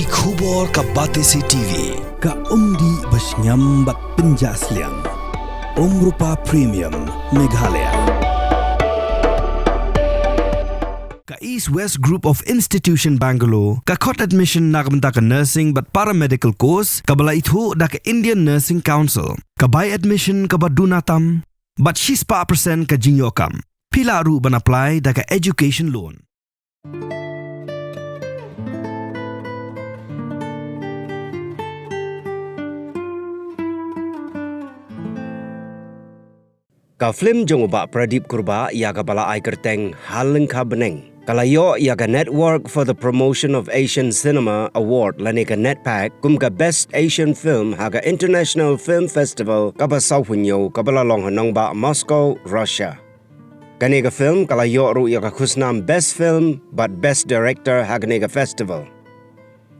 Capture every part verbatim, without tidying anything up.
Ki khubor ka Batesi T V, ka umdih ba shngiam bad pynjah sliang. Umrupa Premium, Meghalaya. Ka East West Group of Institution Bangalore, ka khot admission na ka bynta ka nursing bad paramedical course, kaba la ithuh da ka Indian Nursing Council, ka bai admission kaba duna tam, bad shispah percent ka jingïoh kam. Phi lah ruh ban apply da ka education loan. Ka film jong u Bah Pradip Kurbah ïa kaba la ai kyrteng Ha Lyngkha Bneng, ka la ïoh ïa ka Network for the Promotion of Asian Cinema Award lane ka NETPAC kum ka Best Asian Film ha ka International Film Festival kaba saw hynñiew kaba la long ha nongbah Moscow, Russia. Kane ka film ka la ïoh ruh ïa ka khusnam Best Film bad Best Director ha kane ka festival.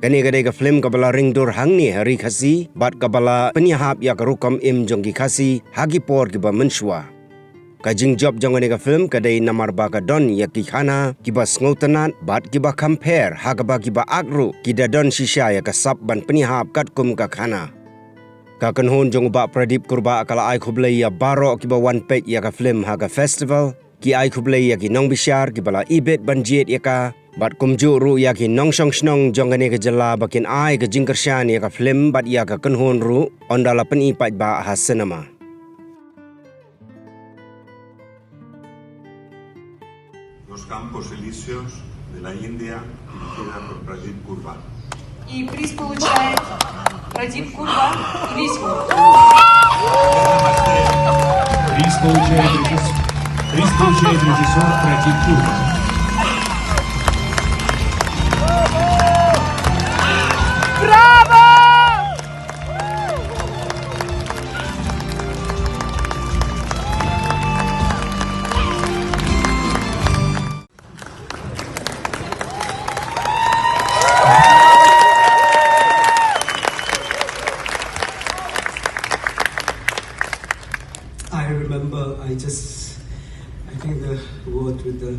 Kane ka dei ka film kaba la ring dur hangne ha ri Khasi bad kaba la pynïahap ïa ka rukom im jong ki Khasi ha ki por kiba mynshuwa. Ka jingjop jong kane ka film ka dei namar ba ka don ïa ki khana kiba sngewtynnat bad kiba kham pher ha kaba kiba ak ruh ki da don shisha ïa ka sap ban pynïahap katkum ka khana. Ka kynhun jong u Bah Pradip Kurbah ka la ai khublei ïa baroh kiba wan peit ïa ka film ha ka festival. Ki ai khublei ïa ki nongbishar kiba la ibit ban jied ïa ka, bad kumjuh ruh ïa ki nongshong shnong jong kane ka jylla ba kin ai ka jingkyrshan ïa ka film bad ïa ka kynhun ruh, ynda la pyni paidbah ha cinema. Los Campos Elíseos de la India, dirigida por Pradip Kurba. И приз получает Прадип Курба, Илиску. Приз получает режиссёр, приз получает режиссёр Прадип Курба. Браво! I remember, I just, I think the word with the,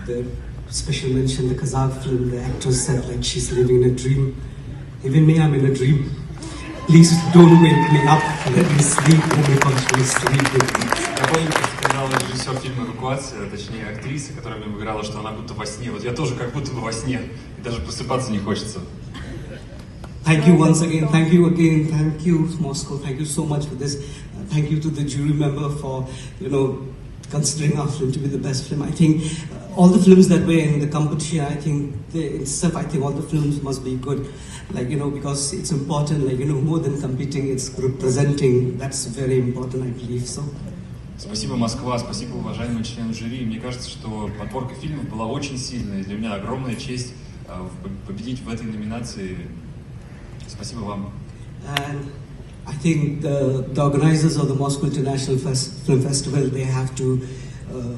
the special mention, the Kazakh film, the actress said, like, she's living in a dream. Even me, I'm in a dream. Please don't wake me up. Let me sleep. Let me continue sleeping. Я помню, как сказала режиссёр фильма эвакуация, точнее, актриса, которая в нём играла, что она будто во сне. Вот я тоже как будто бы во сне. И даже просыпаться не хочется. Thank you once again. Thank you again. Thank you, Moscow. Thank you so much for this. Uh, thank you to the jury member for, you know, considering our film to be the best film. I think, uh, all the films that were in the competition, I think they, itself, I think all the films must be good. Like, you know, because it's important, like, you know, more than competing, it's representing. That's very important, I believe so. Спасибо, Москва, спасибо, уважаемые члены жюри. Мне кажется, что подборка фильмов была очень сильной. Для меня огромная честь, э, в-, победить в этой номинации. Спасибо вам. And I think the, the organizers of the Moscow International Fest, Film Festival, they have to, uh,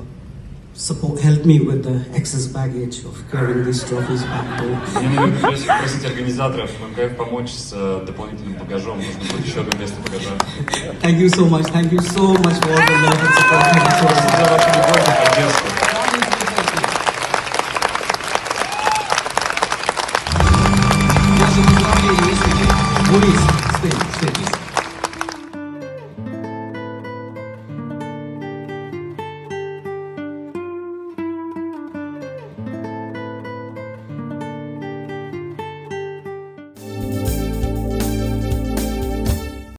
support, help me with the excess baggage of carrying these trophies back home. Мне надо просить, просить организаторов МКФ помочь с, э, дополнительным багажом. Нужно будет ещё одно место багажа. Thank you so much. Thank you so much for all the love and support. Thank you so much. Спасибо за вашу любовь и поддержку. Даже поздравления, если ты, Борис.